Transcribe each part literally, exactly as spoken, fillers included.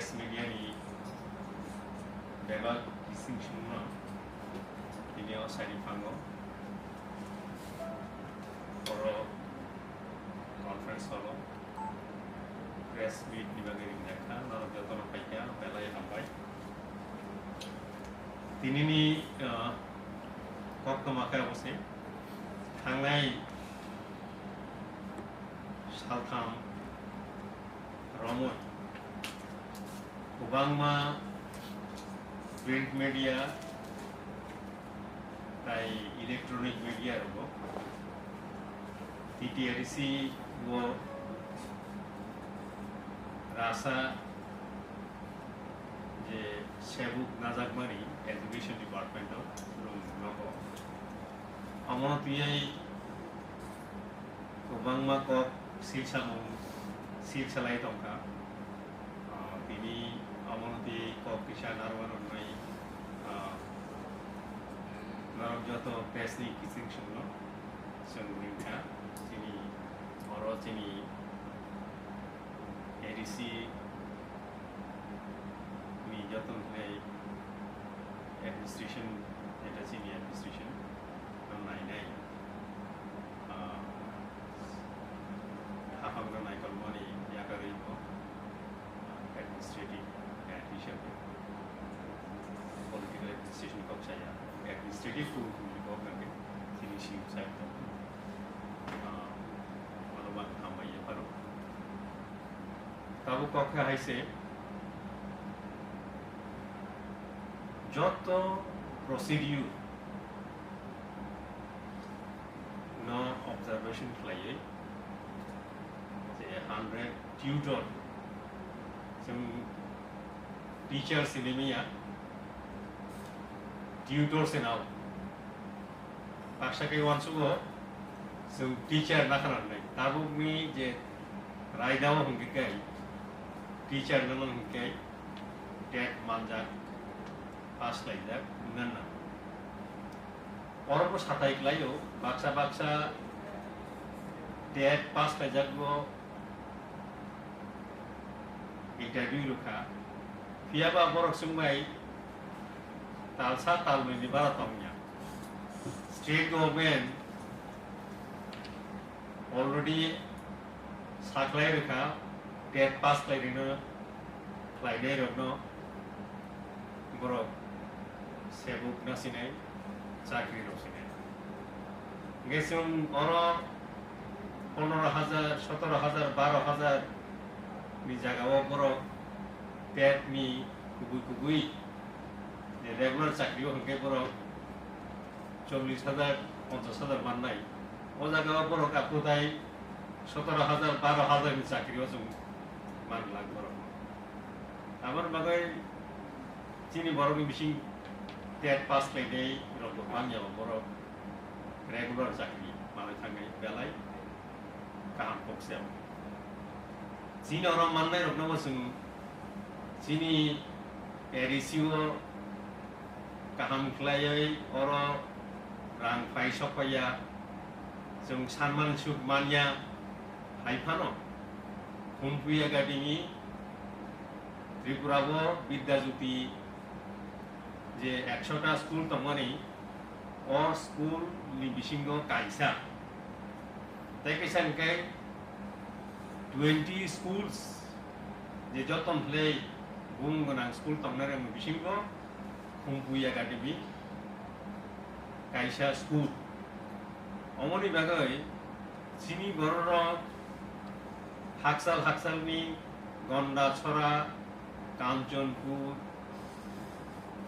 Media ni bebak bising sungno tini o sari phango oro conference hall o press meet ni bagwi ringjak kha, norok jotono phaikha belai hambai. Tini ni, ah, koktwma khe abo se thangnai saltham romwi kwbangma print media tai electronic media rogo T T A D C o rasa je sebuk najakmani education department o chwng nogo. Omono twiwi kwbangma kok silsamung silsalai tongkha. Ah, tini omono twiwi kok kisa narwkna rwnai, ah, norok joto press ni kiching songno chwng ringkha. Chini oro chini A D C ni joto hwnwi administration, jeta chini administration no nainai, ah, haphangno naikolmani yakarwi bo, ah, administrative head hisabe political administration kok saya administrative tong tong ni kok nangkhe chini C E O sahib tong, ah, oro bang hambai yapharo. Tabuk kok khe hai se, joto procedure no observation khlaiwi je hundred tutor, chwng teacher se limya, tutor se nao. Baksa khe uansugo chwng teacher na khna rwnai. Tabukni je raidao hwnkhe kai teacher nano hwnkhe TET manjak pass khlaijak wngna nango. Oro bo satai khlaio, baksa baksa TET pass khlaijakgo interview rwkha. Phiyaba borok chwngbai talsa talnwi ni bara tongya. State government already saklai rwkha, TET pass khlairino, khlainairokno borok sebuk nasinai, chakri rok sinai. Hingke chwng oro pondro hajar, sotoro hajar, baro hajar ni jaga o borok TET ni kubui kubui je regular chakri o hingke borok chollish hajar, ponchash hajar mannai. O jaga o borok akwtai sotoro hajar, baro hajar ni chakri o chwng man glak borok. Aboni bagwi chini borokni bising TET pass khlainai rok bo manya bo borok regular chakri manwi thangwi belai kaham kok se. Chini oro mannai rokno bo chwng chini A D C o kaham khlaiwi oro rang phai sok paiya, chwng sanmani suk manya, hai phano Khumpui Academy Tripura o Bidya Jyoti je ekshota school tongmani, o school ni bisingo kaisa, tei kaisa hwnkhe twenty schools je joto hwnle bung gwnang school tongnai rokni bisingo Khumpui Academy kaisa school. Omoni bagwi chini bororok hakchal hakchalni Gondachora, Kanchanpur,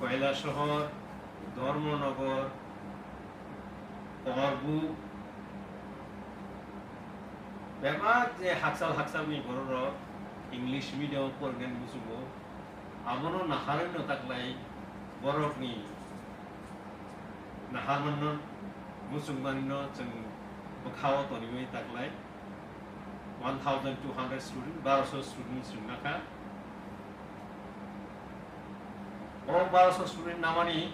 Kailasahar, Dharmanagar, Karbook, bebak je hakchal hakchalni bororok English medium o porinani muchungo, abono naharwino taklai borokni naharmanno muchungmanino chwng bwkhao toniwi taklai one thousand two hundred student, baroso student chwng nakha. O baroso student namani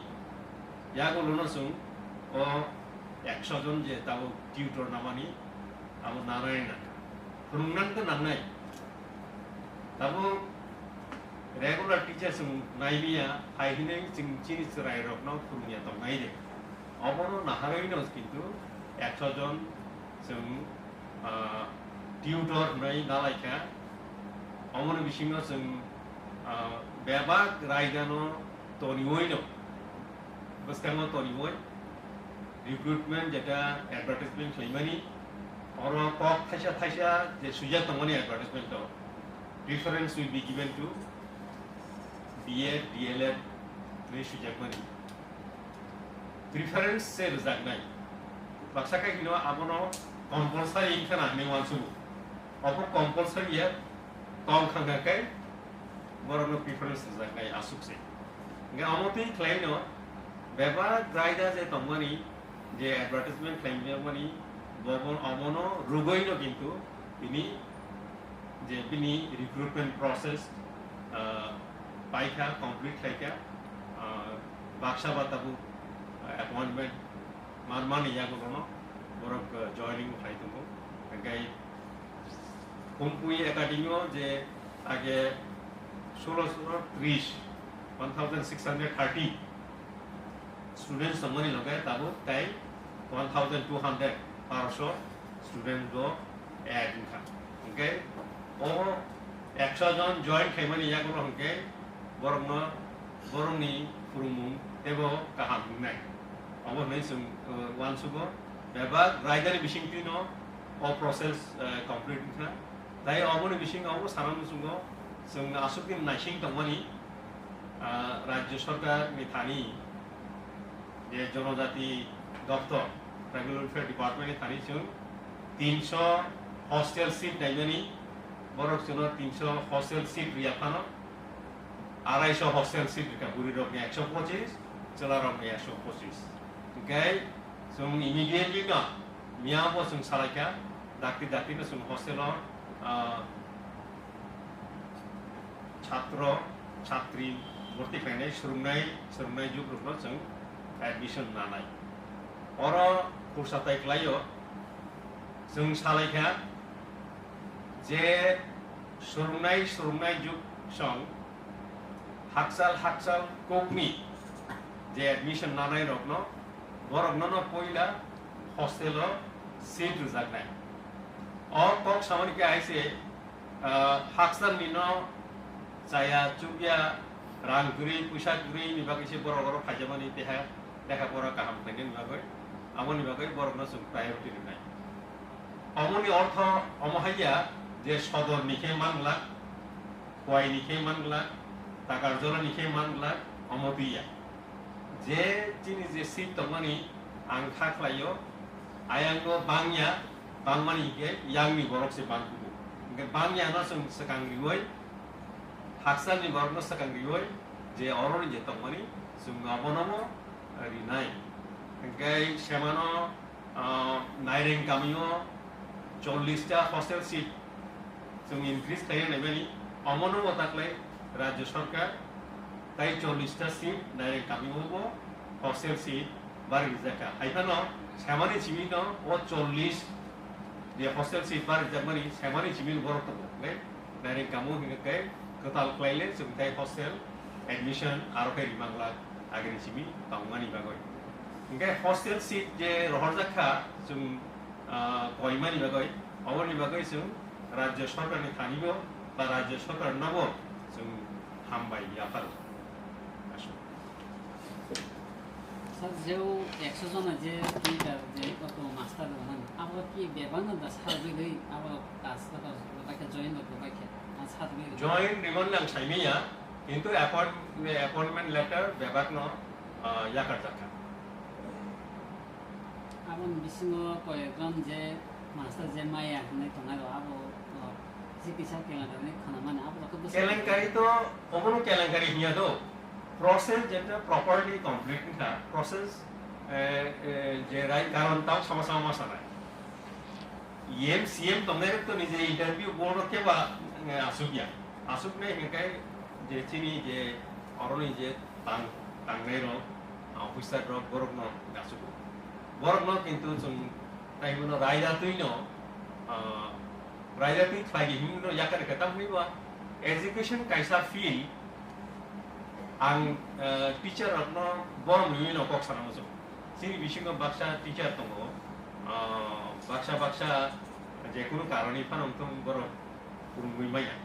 yagulono chwng o ekso jon je tabuk tutor namani abo nanai nangkha. Phwrwngna to nangnai. Tabuk Regular teacher chwng naimaya, hai hinwi chwng chini chwrairokno phwrwngya tongnai de. Obono naharwino kintu ekso jon chwng, ah, tutor hwnwi nalaikha. Omoni bisingo chwng, ah, bebak raidano toniwoino, bwskango toniwoi recruitment jeta advertisement khlaimani, oro kok thaisa thaisa je swijak tongmani advertisement o, "Preference will be given to B Ed, D El Ed" hwnwi swijakmani. Preference se rwjaknai. Baksa khe hino abono compulsory wngkha na hinwi uansugo. Obo compulsory ya tong kha khe borokno preference rwjaknai aswk se. Hingkhe omo twi khlaino bebak raida je tongmani, je advertisement khlaimani, bobo omono rwgwino kintu tini je bini recruitment process, ah, paikha, complete khlaikha, ah, baksa ba tabuk, ah, appointment manmani yagulono borok, ah, joining khlai tongo. Hingkhe Humpui Academy o je age sulosho tris, one thousand six hundred thirty students tongmani loge tabuk tai one thousand two hundred, barosho student bo add wngkha. Hingkhe o ekso jon join khaimani yagulo hingkhe borokno, borokni phwrwngmung teibo kaham wngnai. Obo hwnwi chwng, uh, uansugo bebak raidani bisingtwino o process, uh, complete wngkha. Tai oboni bisingo obo sana muchungo chwng aswk din naising tongmani, ah, Rajya Sarkar ni thani je Jonojati Doptor, Tribal Welfare Department ni thani chwng tinsho hostel seat naimani, borok chwngno tinsho hostel seat riya phano, araisho hostel seat rikha, bwrwi rokni ekso pochis, chwla rokni ekso pochis. Hingkhe chwng immediately no miyabo chwng salaikha, dakti dakti no chwng hostel o, ah, chhatro, chhatri bhorti khlainai, swrwngnai, swrwngnai jugrokno chwng admission nanai. Oro khursa tai khlaio, chwng salaikha je swrwngnai, swrwngnai jug song hakchal, hakchal kokni je admission nanai rokno, borokno no poila hostel o seat rwjaknai. O kok samani khe hai se, ah, hakchalni no chaya chukya, rang kwrwi, puisa kwrwi ni bagwi se borok oro phaijamani, teha lekha pora kaham khlainani bagwi, aboni bagwi borokno chwng priority rwnai. Omoni ortho omo hai ya je sodorni khe man glak, Kuaini khe man glak, Takarjolani khe man glak, omo twi ya. Je chini je seat tongmani ang kha khlaio, ayang no bang ya, bangmani hingkhe yang ni borok se bang kugo. Hingkhe bang ya no chwng swkang riwoi, hakchal ni borok no swkang riwoi, je oro ni je tongmani chwng abono mo rinai. Hingkhe semano, ah, Naireng kamio chollish ta hostel seat chwng increase khlai naimani, omono bo taklai Rajya Sarkar tai chollish ta seat Naireng kamio bo hostel seat bari rijak kha. Hai phano samani simi no o chollish je hostel seat bari rijak mani samani simi borok tongo, hingkhe Naireng kamo hingkhe kwtal khlai le chwng tai hostel admission aro khe rimang lak agini simi tongmani bagwi. Hingkhe hostel seat je rohorjak kha chwng, ah, koimani bagwi, oboni bagwi chwng Rajya Sarkarni thanibo ba Rajya Sarkarnobo chwng hambai yapharo. Aswk. Sir, jeu ekso jona je teacher je kok master rok mani, abo ki bebak no da sajagwi abo kas ta ta ta join rok bai khe, ah, sajagwi. Join rwmani ang saimanya, kintu appoint-, appointment letter bebak no, ah, yakar jakha. Aboni bisingo koyekjon je master je maya hinwi tongnai rok, abo, o, kisa kisa kelenkari hinwi khwnamani, abo rok khe bwswk kelenkari to, obono kelenkari hinya do. Process jeta properly complete wngkha, process, eh, eh, je rai karon tao sama sama ma sanai. E M, C M tongnai rok to nije interview board rok khe ba, eh, asuk ya. Asuk nai hingkhe je chini je oroni je tang, tangnai rok, officer rok, borok no asuk. Borok no kintu chwng tai hwnwi no raida twi no, ah, raida twi khlai di hwnwi no yakar khe tam hwnwi ba education kaisa field, Ang, eh, teacher rokno bo mimi no kok sana muchung. Chini bisingo baksa teacher tongo, ah, baksa baksa je kunu karoni phano wngthung borok phwrwngwi maya.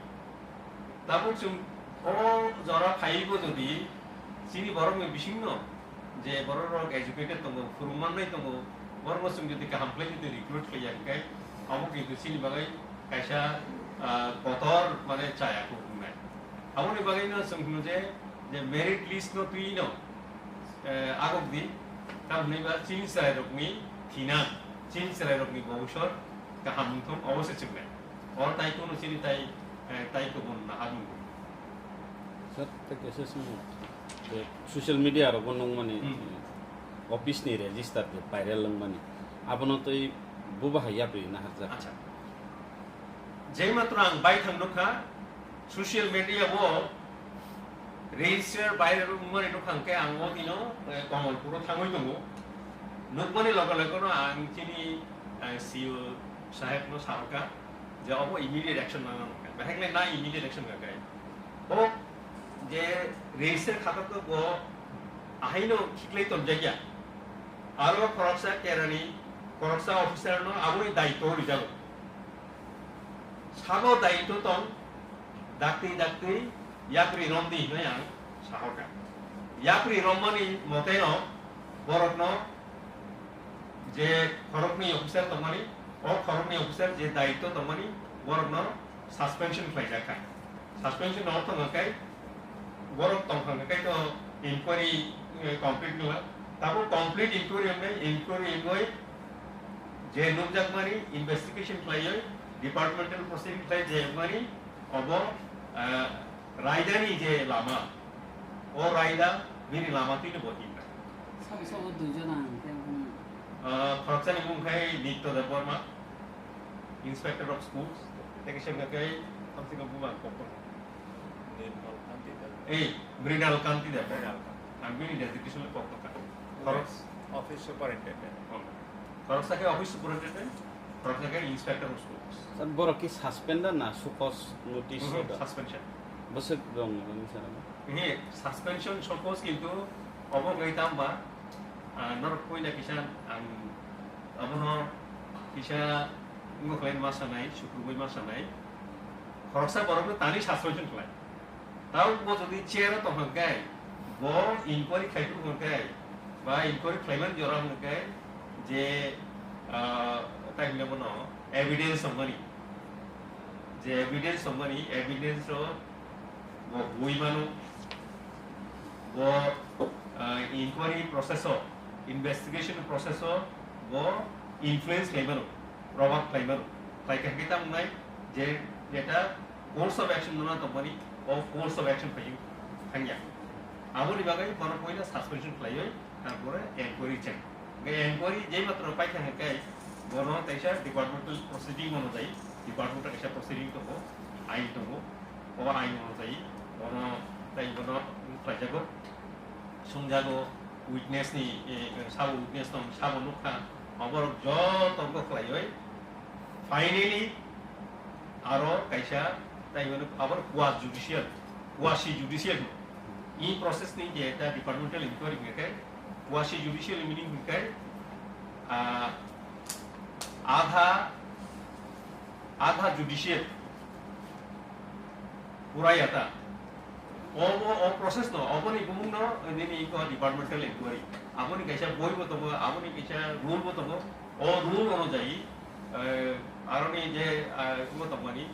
Tabuk chwng o jora phaiwi bo jodi chini borokni bisingno je borok rok educated tongo, phwrwng mannai tongo, borokno chwng jodi kaham khlai jodi recruit khlaiya hwnkhe abo kintu chini bagwi kaisa, ah, kotor mane chaya kuk wngnai. Aboni bagwino chwng hwno je, je merit list no twi no, eh, agok di, tam hwnwi ba chini chwrairokni thina, chini chwrairokni bobosor kaham wngthung, obo se chwngnai. Oro tai kunu chini tai, eh, tai kubun naharmung. Sir, tei kaisa swngmung. Je social media rogo nukmani, Hmm. eh, office ni register je viral wngmani, abono tei bubaha yapri naharjak. Acha. Jei matro ang baithang nukha, social media o register viral wngmani nukha hwnkhe ang o dino, eh, Kamalpuro thangwi tongo. Nukmani loge loge no ang chini, eh, C E O saheb no sakha je obo immediate action nang nang khe. Bahai khlai na immediate action nang khe. Bo je register khatok to bo ahaino khiklai tonjakya. Aro khoroksa kerani, khoroksa officer no aboni daityo rijago. Sabo daityo tong, daktwi daktwi yapri romdi hinwi ang sahorkha. Yapri rommani moteno borokno je khoroknwi officer tongmani, o khoroknwi officer je daityo tongmani borokno suspension khlaijakha. Suspension no tongkha kai borok tongkha kai to inquiry, eh, complete nula. Tabo complete inquiry wngnai, inquiry wngwi je nukjakmani investigation khlaiwi departmental proceeding khlai je wngmani obo, eh, raidani je lama, o raida bini lama twino bo hinna. Sabo sabo duijon ang khe, hmm. Ah, khoroksani mung khai Nitya Debbarma, Inspector of Schools, tei kisa wngkha khe tamsika buma ang kok. Mrinal Kanti Debbarma. Eh, Mrinal Kanti Debbarma. Mrinal Kanti. Ang bini designation le kok tongkha. Khorok- Office Superintendent. Oh. Khoroksa khe Office Superintendent, khoroksa khe Inspector of Schools. Sir, borok ki suspend da na show cause notice Mhm, da? Suspension. Bwswk rong ni sana ba? Ini suspension show cause kintu obo ngai tam ba, ah, norok poila kisa ang abono kisa ngo khlai ma sanai, sukrubui ma sanai. Khoroksa borok no tani suspension khlai. Tao bo jodi chair o tong hwn khe, bo inquiry khai phuru hwn khe, ba inquiry khlaiman jora hwn khe, je, ah, tai hwnle bono evidence tongmani. Je evidence tongmani, evidence o bo bui mano, bo, ah, inquiry process o, investigation process o bo influence khlai mano, probab khlai mano. Khlai khe hwnkhe tamo wngnai je, jeta course of action no tongmani, o course of action phai thangya. Aboni bagwi bono poila suspension khlaiwi, tarpore enquiry cheng. Hwnkhe enquiry jei matro paikha hwnkhe bono kaisa departmental proceeding onojai, departmental kaisa proceeding tongo, ain tongo, o ain onojai bono, tai bono khlaijago, sungjago, witness ni, eh, sabo witness tong, sabo nukha, oborok joto khlaiwi, finally, aro kaisa, tai hwnwi abo quasi judicial, quasi judicial. I process ni je ta departmental inquiry hwnkhe, quasi judicial meaning hwnkhe, ah, adha, adha judicial, pura yata. O, o, o process no, oboni bumung no, nini iko departmental inquiry. Aboni kaisa boi bo tongo, aboni kaisa rule bo tongo. O rule onojai, eh, aroni je, ah, iko tongmani,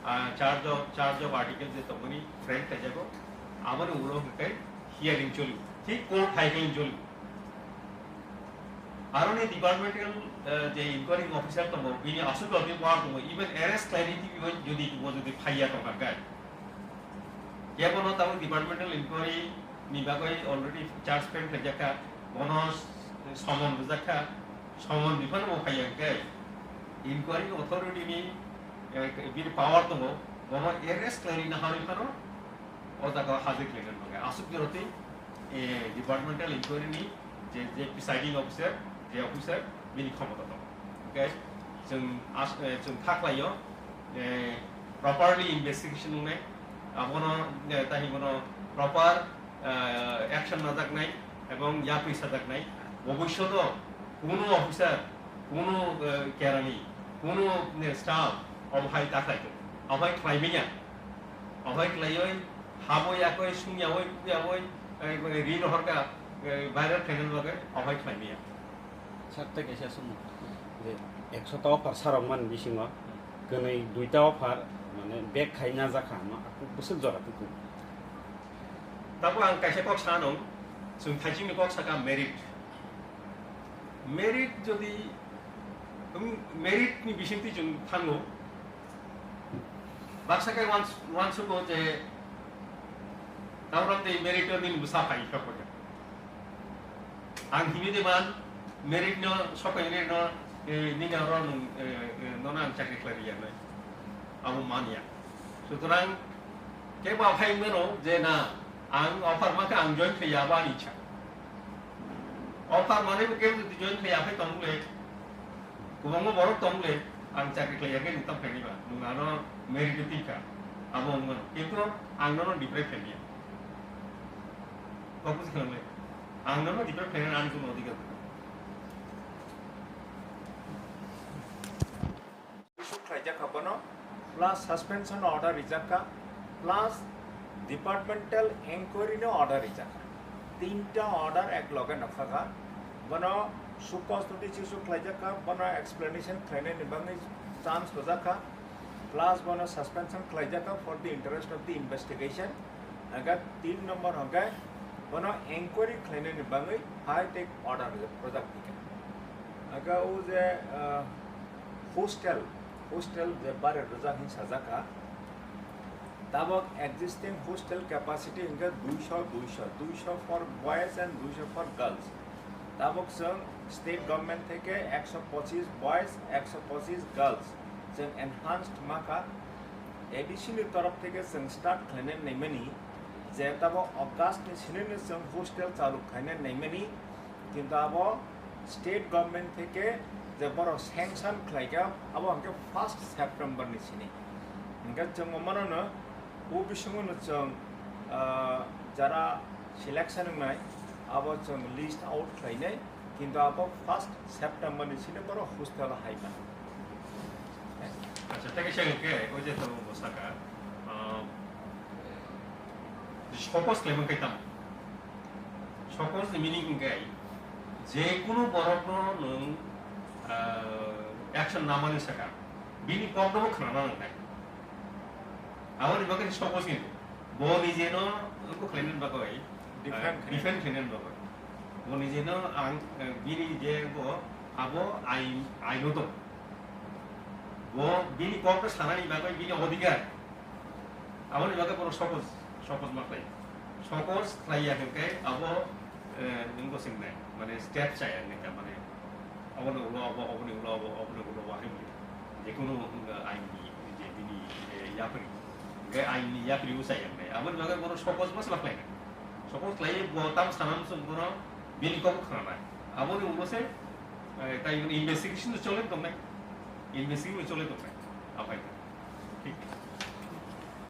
ah, charge of, charge of article je tongmani, frame kaijago. Aboni ulo hwnkhe hearing choli. Thik court hai khe choli. Aroni departmental, eh, je inquiring officer tongo, bini asuk rokni power tongo, even arrest khlaini twiwi jodi, bo jodi phaiya tongkha khe. Kebono tabuk departmental inquiry ni bagwi already charge frame khaijakha, bono summon rwjakha, summon rwphano bo phaiya hwnkhe inquiry authority ni, eh, bini power tongo, bono arrest khlaini naharwi phano o jaga o hajir khlaina bagwi. Aswk joroti, eh, departmental inquiry ni je, je presiding officer, je officer, bini khomota tongo. Hwnkhe chwng as-, eh, chwng kha khlaio, eh, properly investigation wngnai, abono, eh, tahi bono proper ah, action najaknai ebong yapri sajaknai. Bobishoto kuno officer, kuno, eh, kerani, kuno, eh, staff obohai takhai tong, obohai khlai manya, obohai khlaioi haboi yakoi sungyaoi kukyaboi, eh, ri rohorka, eh, viral khlaina bagwi obohai khlai manya. Sir, tei kaisa sumung je ekshota offer sarok man bisingo kwnwi duita offer mane back khai najakha, ano aku bwswk jora tuku. Tabo ang kaisa kok sanw, chwng thaisingni kok saka merit. Merit jodi, um, merit ni bisingtwi chwng thango, baksa khe uans-, uansugo je, tabo tei merit ni bwsa phai kha. Ang hini de man, merit no, sokai merit no, eh, nini oro nung, eh, eh, nono ang chakri khlai riya nai. Abo manya. Sutrang, kebo aphai mano je na, ang offer ma khe ang join khlai ya ba ani cha. Offer mane bo kebo jodi join khlai ya phai tong le, kubangma borok tong le, ang chakri khlai ya khe nung tam khlai ni ba. Nung ano merit ni tika. Abo ang mano. Kintu ang nono deprive khlai ya. Focus khlai le. Ang nono deprive khlai ani kuno odhikar. Issue khlaijak kha bono, plus suspension order rijak kha, plus departmental inquiry ni order rijak kha. Tinta order ek loge nokha kha. Bono show cause notice issue khlaijak kha, bono explanation khlainani bagwi chance rwjak kha, plus bono suspension khlaijak kha for the interest of the investigation. Hwnkhe tin number hwnkhe bono inquiry khlainani bagwi high tech order rwjak kha. Hwnkhe o je, ah, hostel, hostel je bare rwjak hin sajak kha. Tabok existing hostel capacity hwnkhe duisho, duisho, duisho for boys and duisho for girls. Tabok chwng state government theke ekso pochis boys, ekso pochis girls chwng enhanced ma kha. A D C ni torof theke chwng start khlainai naimani je tabok August ni sini no chwng hostel chalu khlainai naimani. Kintu abo state government theke je borok sanction khlaikha, abo hwnkhe first September ni sini. Hwnkhe chwng omono no o bisingo no chwng, ah, jara selection wngnai, abo chwng list out khlainai, kintu abo first September ni sini borok hostel o hai mano. Acha, tei kaisa hwnkhe, o je tongo bo saka, ah, show cause khlaimani khe tamo? Show cause ni meaning hwnkhe, je kunu borokno nwng, ah, action namani saka, bini kokno bo khwnana nangnai. Aboni bagwi show cause hinwi. Bo nijeno wngkuk khlainani bagwi, defend ah, khlainani. Defend khlainani bagwi. Bo nijeno ang, eh, bini je bo abo ain, aino dong. Bo bini kokno sanani bagwi bini odhikar. Aboni bagwi bono show cause, show cause ma khlai. Show cause khlaiya hwnkhe abo, eh, nwng bo swngnai, mane step chaya hwnkhe mane aboni ulo abo, aboni ulo abo, aboni ulo abo hinwi. Jekunu, eh, ain ni je bini je yapri. Hwnkhe ain ni yapri bo chaya hwnkhe. Aboni bagwi bono show cause ma swlak khlainai. Show cause khlaiwi bo tam sana muchung bono bini kok khwnanai. Aboni ulo se, eh, tai investigation chole tongnai. Investigation chole tongnai. Aphai.